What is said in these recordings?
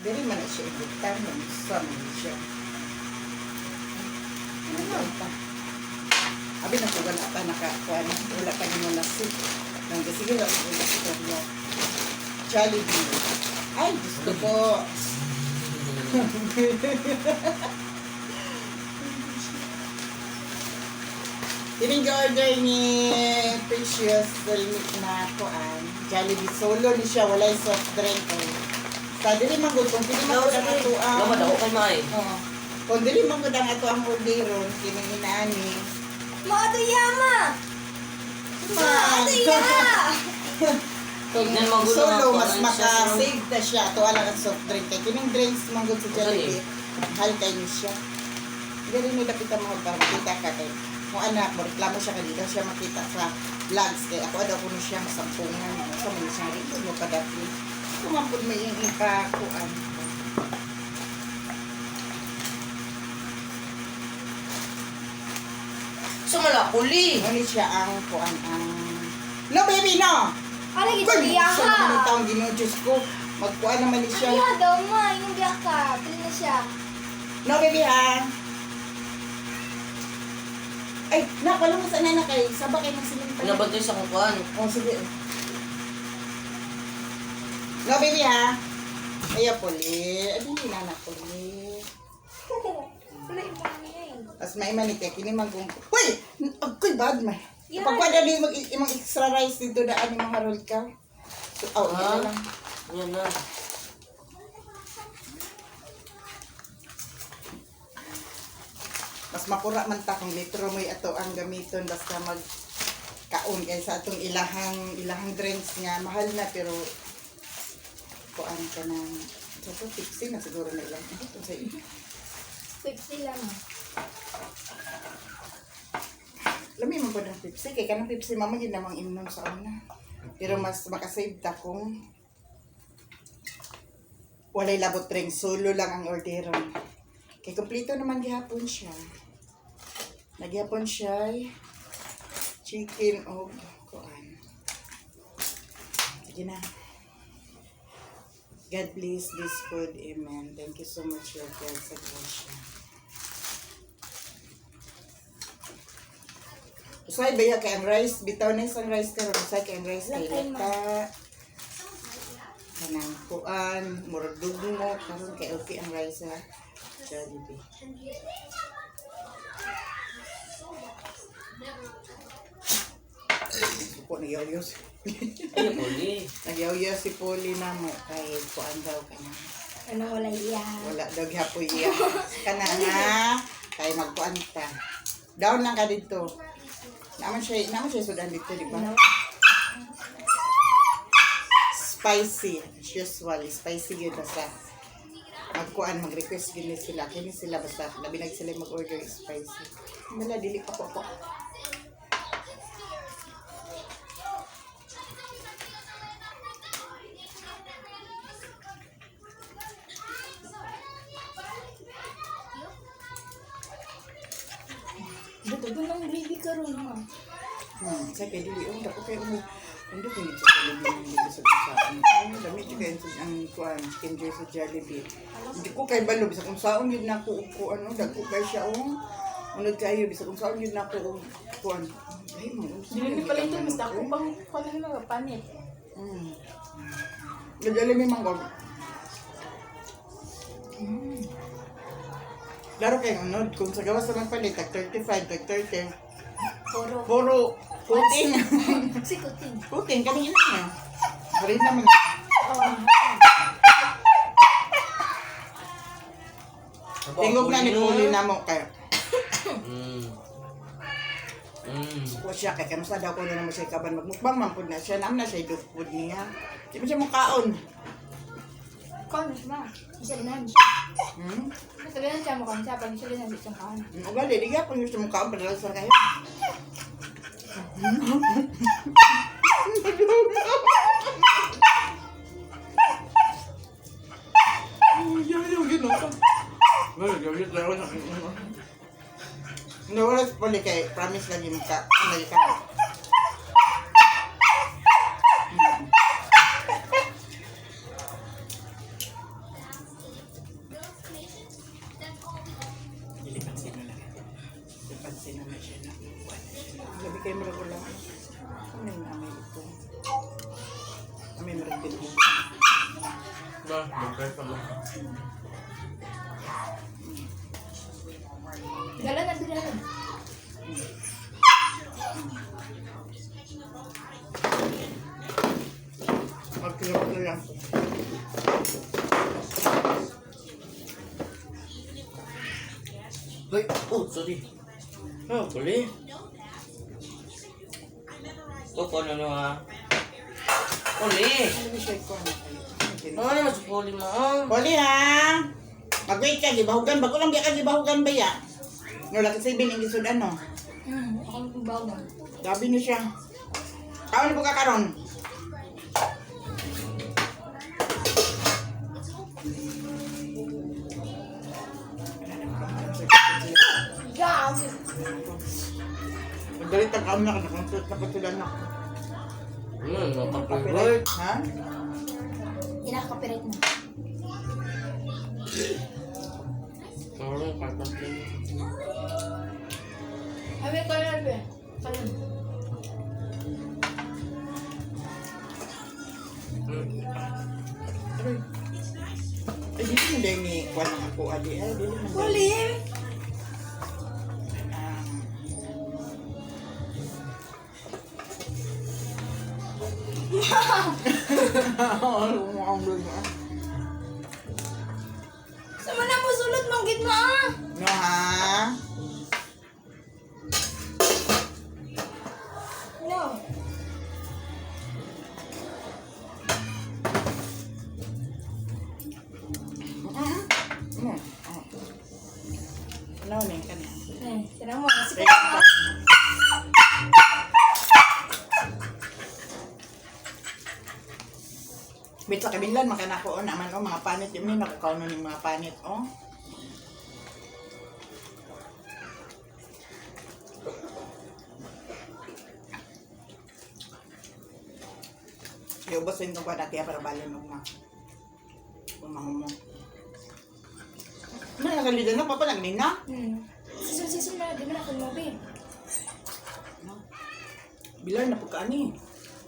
Dili man na siya ibutang, sa man siya. Ano pa? Abi na ko wala pa nakakuan, wala pa nimo na soup. Nang sige lang ko istorya. Jollibee. Ay, gusto ko. Tining order ni Precious Salmit na kuan. Jollibee solo ni siya, walay soft drink. Eh. Sa dili man gud kung dili man gud ang ato ang Mama, dako kay Mai. Oo. Kung dili man gud ang ato ang orderon kining inaani. Maato yama! Ma, Maato ya! Kung Tignan mo, gulo solo ako, mas ano siya, maka-save ta siya ato lang ang soft drink kay kining drinks man gud sa Jollibee. Mahal kay ni siya. Dili ni dapit ang mahal para makita ka kay mo anak mo reklamo siya kay di daw siya makita sa vlogs kay ako daw kuno siya sampungan sa man siya rin mo padapli. Kumampud may iyang ipakuan. Sumala, puli. Ano siya ang kuan ang No baby no. Ano Kuy, gito biya siya ka? naman ang taong Ginoo Diyos ko. Magkuan naman ni siya. Ang iya daw ma, yung biya ka. Pili na siya. No baby ha. Ay, na wala mo sa nana kay saba kay magsiling pa. Nabantay sa kukuan. Oh, sige. No baby ha. Ay, puli. Ay, dili na na puli. Wala yung mga niya eh. As maiman ni kay kini man kung Hoy! Agoy bad man. Yeah. Pagkuan na mag imong extra rice dito daan imong harold ka. So, oh, Ah. yan na lang. Yan na. Mas makura man ta kung litro mo'y ato ang gamiton basta mag kaon kaysa atong ilahang ilahang drinks nga mahal na pero kuan ka ng sa to 50 na siguro na ilang ito sa inyo. 50 lang. Lami man po ng Pepsi kay kanang Pepsi mama gid namang imnon sa una. Pero mas makasave ta kung walay labot drink solo lang ang orderon. Kay kompleto naman gihapon siya. Nagyapon siya ay chicken og kuan. Sige na. God bless this food. Amen. Thank you so much, Lord God, sa grasya. Usay ba ya kay ang rice? Bitaw na isang rice karon. Usay kay ang rice kay Lakay, ma. lata. Kanang kuan, murag dugmo karon kay okay ang rice ha. Jollibee. Suko nagyaw si Ay, puli. Nagyaw si Poli na mo kay kuan daw kanang Ano wala iya. wala daw gihapoy iya. Kana ha kay magkuan ta. Down lang ka dito. Naman siya sudan dito, di ba? No. Spicy, as usual, spicy yun basta magkuan mag-request gini sila kini sila basta labi nag sila mag-order spicy. Wala dili pa ko ako. Buto doon ang gravy karon ma. Sa kay dili oh dako kay mo. Hindi ko sa Jollibee ang dili sa saan. Ay, dami jud kayo sa ang kuan chicken joy sa Jollibee. Hindi ko kay balo bisag kung saon yun nako og kuan no dako kay siya oh. Unod kayo bisag kung saon yun nako og kuan. Ay mo. Dili ni pala ito, mas dako pang kuno na panit. Jollibee man ko. Laro kay unod kung sa gawas naman palit tag 35, tag 30. Puro. Puro puting. Si kuting. Puting kanina na. Rin naman. Oh. Tingog na ni Puli na mo kay Ko siya kay kanusa daw ko na naman siya kaban magmukbang man pud na siya naam na siya dog food niya. Di ba siya mukaon? Kaon ma. Isa na siya. Sabi na siya mo kaon siya pag isa na siya kaon. Ugali di gyapon gusto mo kaon padala sa kayo. Nawala sa pali kay promise lagi mo ka. Lagi ka. Kay murag wala. Ano yung amay ito? Amay murag din. Ba, mag-try pa mo. Dala na sila rin. Magkilap na lang. Hoy, oh, sorry. Oh, kuli. Oh, kono no ha. Kuli. Ano siya ko ano kayo? Ano naman sa kuli mo? ah? Poli ha! Mag-wait ka, gibahugan. Bago lang biya ka gibahugan ba ya? No, laki sa ibin, ang gisod ano. Ako ang bawa. Sabi niyo siya. Kaon po ka karon? Gas! Magalit ang kaon na ka, nakonsult na ko sila na. Nakapagod. Ha? Inakapirate na. Sorry, kakapin. Ay, may kalan be. Kalan. Aroy. Ay, dili mo dahil ni Kwan ang ako, adi. Ay, dili mo dahil. Huli! Sama na mo sulod, manggit mo ah! No, ha? No. Mm. Ano ni kanya? Eh, tira mo. Sige mo. Bit sa kabilan makana ko naman oh mga panit yun ni nakukaw ng mga panit oh. Iubos rin itong kwan para balon og ma. Umahumo. Ano nakalida na papa nagnina? Season, season na. Di mo na akong mabi. No. Bilar na po ka ani.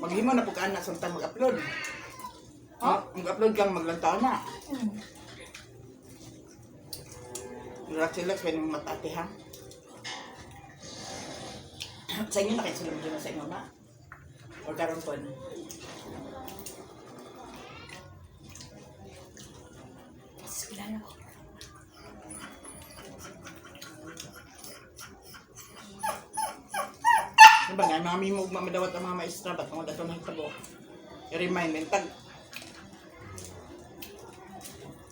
Maghimo na po ka na samtang mag-upload. Ha? Mag-upload kang maglantaw na. Relax, relax, pwede mong matate ha. Sa inyo na kayo sila dyan sa inyo na? Or karon po? Eskwela na ako. Ano ba nga, mami mo mamadawat ang mga maestra, ba't mga dato nahitabo? I-remind me, tag...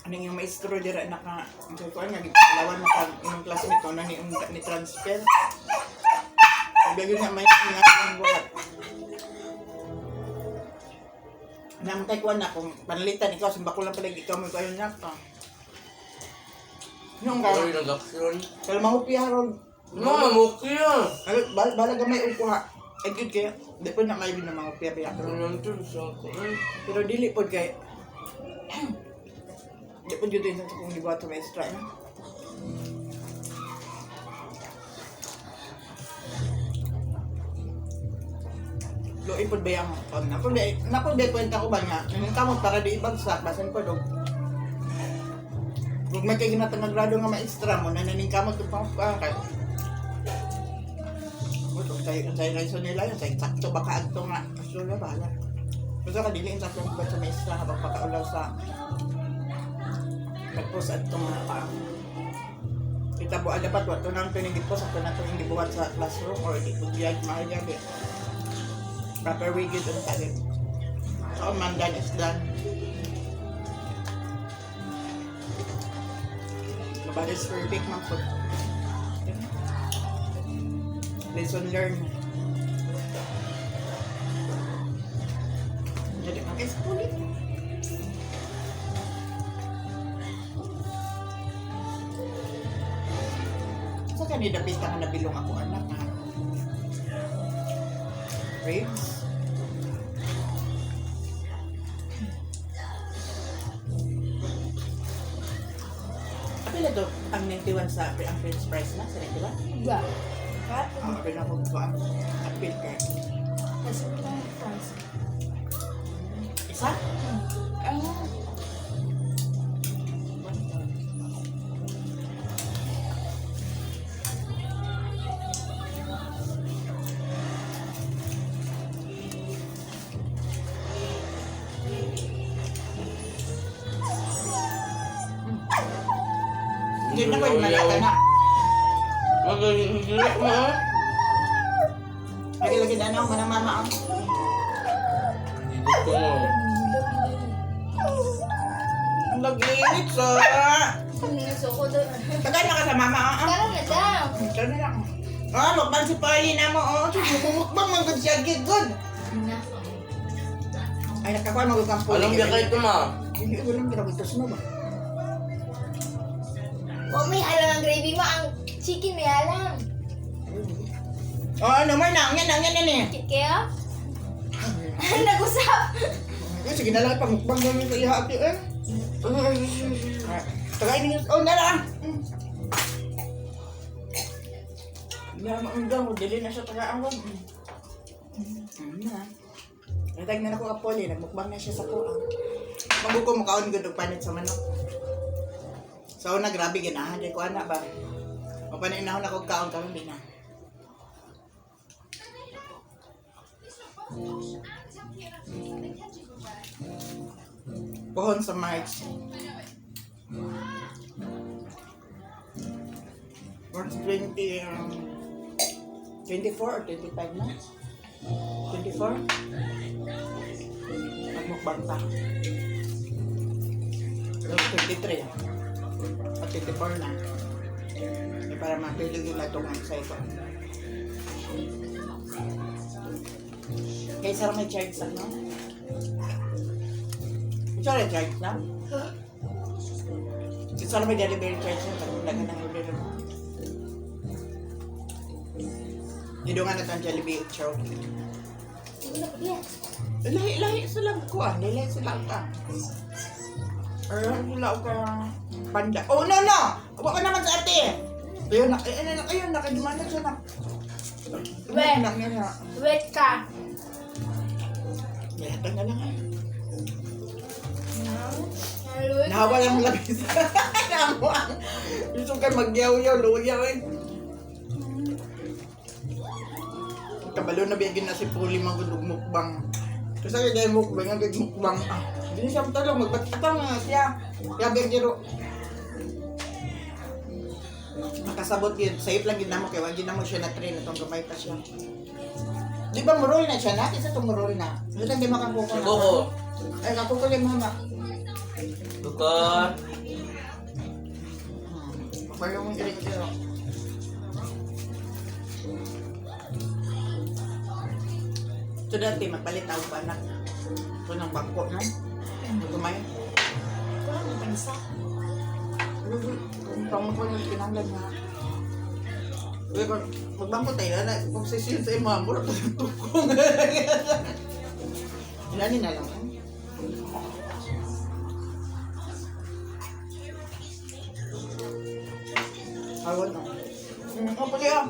Ano yung maestro dira naka... Ang sabi ko, ay nga, gipalawan na ka, yung classmate ko na ni, ni transfer. Sabi nga, may nga ang buhat. Namatay ko na kung panalitan ikaw, sumba ko lang pala ikaw mo kayo na ka. Nung ka, Sorry, nag-aksyon. kaya mahupya ron. No, mamuki yan. Ay, balaga may ukuha. Ay, good kayo. Di po na may na mga upya biya. Ano lang to, sa ako. Pero dili po kay... Di po dito yung sa kong gibuhat sa maestra. Eh. Luoy po ba yung kon? Ako ba, nako ba kwenta ko ba nga? Yung kamot para di ibagsak, basan ko dog. Kung may kay ginatang nga grado nga maestra mo, nananing kamot upang kay. Buto kay kay raison nila yun, kay sakto baka adto nga. Kaso na bahala. Basta ka dili sakto ba sa maestra habang pakaulaw sa pagpos adto nga pa. Kita buat dapat wato nang pinigit ko sa na to hindi buhat sa classroom or di ko biyag mahal gabi. Proper way gid ang tagit. So man done is done. Nobody's perfect man po. Lesson learned. Jadi pakai sepuluh. Sa kanila dapit nga nabilong ako anak ha. Ribs. Pila to ang 91 sa ang french fries na sa 91? Ba. Ang pinakong kuan. Apil kay. Kasi ko lang fries. Isa? Ang Hindi na ko yung malata na. Magaling hindi na ma. Lagi lagi na ako manang mama oh. Hindi ko mo. Ang laginit sa. Nasuko ko doon. Tagal na ka sa mama oh. Tara na daw. Ito na lang. Ah, mukbang si Polly na mo oh. Mukbang man gud siya gid good. Na. Ay nakakuha mo kang Polly. Anong biya ito ma? Hindi ko lang pinagutos mo ba? Oh, may halang ang gravy mo. Ang chicken may halang. Oh, ano mo na, yan yan yan eh. Kit kayo? Nag-usap. Eh, sige na lang pamukbang namin sa iha ate eh. Tagay ninyo. Oh, na lang. Na maunggang ko dili na siya tagaan ko. Na. Natag na nako kapoli, nagmukbang na siya sa kuang. Maguko mo kaon gud og panit sa manok. Sa una grabe ganahan kay ko ana ba. Mapanay na ako kaon karon di na. Pohon sa March. March 20, 24 or 25 na? 24? Magmukbang pa. Pero 23 ah. At 24 na. Eh, para mapili yung latungan sa ito. Kaysa may charge sa no? Sorry, charge na? Sorry, may delivery charge na. Parang dagan ng order mo. Nidungan na itong Jollibee chow. Lahi-lahi sila ko ah. Lahi sila ka. Or sila ka panda. Oh, no, no! Awa ka naman sa ate! Ayun na, ayun na, ayun na, nakadumana siya na. Weh. Na, na, na. Wait ka. Yata na lang eh. Naluwi. Nahawa lang labis. Nahawa. Gusto ka magyaw-yaw, luyaw eh. Kabalo na bigyan na si Puli magulog mukbang. Kasi kaya mukbang, ang mukbang. Ah, hindi siya matulog, magbatang nga siya. Kaya bigyan makasabot yun. Safe lang yun na mo, kaya wag yun na mo siya na-train itong gamay pa siya. Di ba murol na siya na? Kisa itong murol na. Hindi di makakuko na. Kuko. Ay, kakuko yung mama. Buka. Paano mong iring sa'yo? So dati, magpalit ako pa anak. Ito ng bangko, no? Gumay. Wala mo pansa. Pang ko yung kinanglan na. Uy, kung magbangko tayo, na, kung sisiyon sa imo, mura pa yung tukong. Ilani na lang. Eh. Awan na. Oh, pali ah.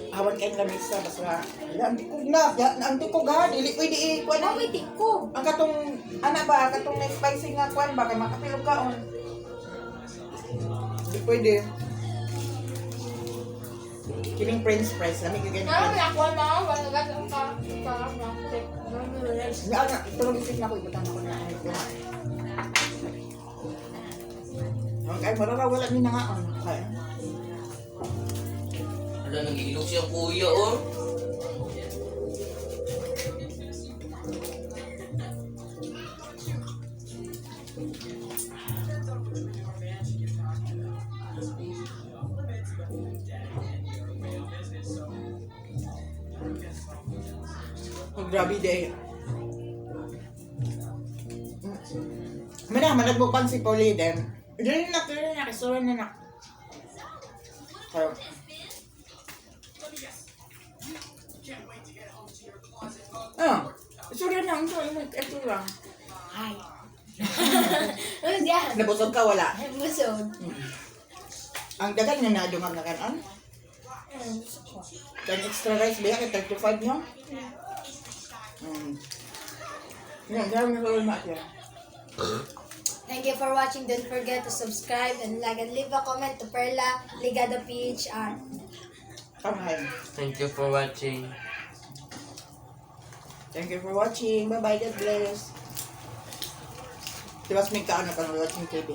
Awan kayong lamisa, basta. Wala, ang tikog na. Ya, ang tikog ha. Dili pwede i-kuan Ano may tikog? ang katong ana ba katong na spicy nga kuan ba kay makapilog kaon. Di pwede. Kining french fries lami gyud Ano ganyan. may ako na? Wala ka ka. Ka. Nga nga pero gising na ko ibutang ako na. Okay, marara wala ni na nga on. Okay. Wala, nag-iilog siya kuya oh. Oh, grabe day. Mana managbukan si Polly din. Dili na dili na kasuran na na. So, ah, isura na, ito, ito lang. Hi. Ano diyan? Nabusog ka, wala. Busog. Ang dagan nga nadungag na kanon. Gusto ko. Kan extra rice ba kay 35, no? Yan, dami ko rin siya. Thank you for watching. Don't forget to subscribe and like and leave a comment to Perla Ligada PHR. Kamay. Thank you for watching. Thank you for watching. Bye-bye. God bless. Diba may kaano pa watching TV?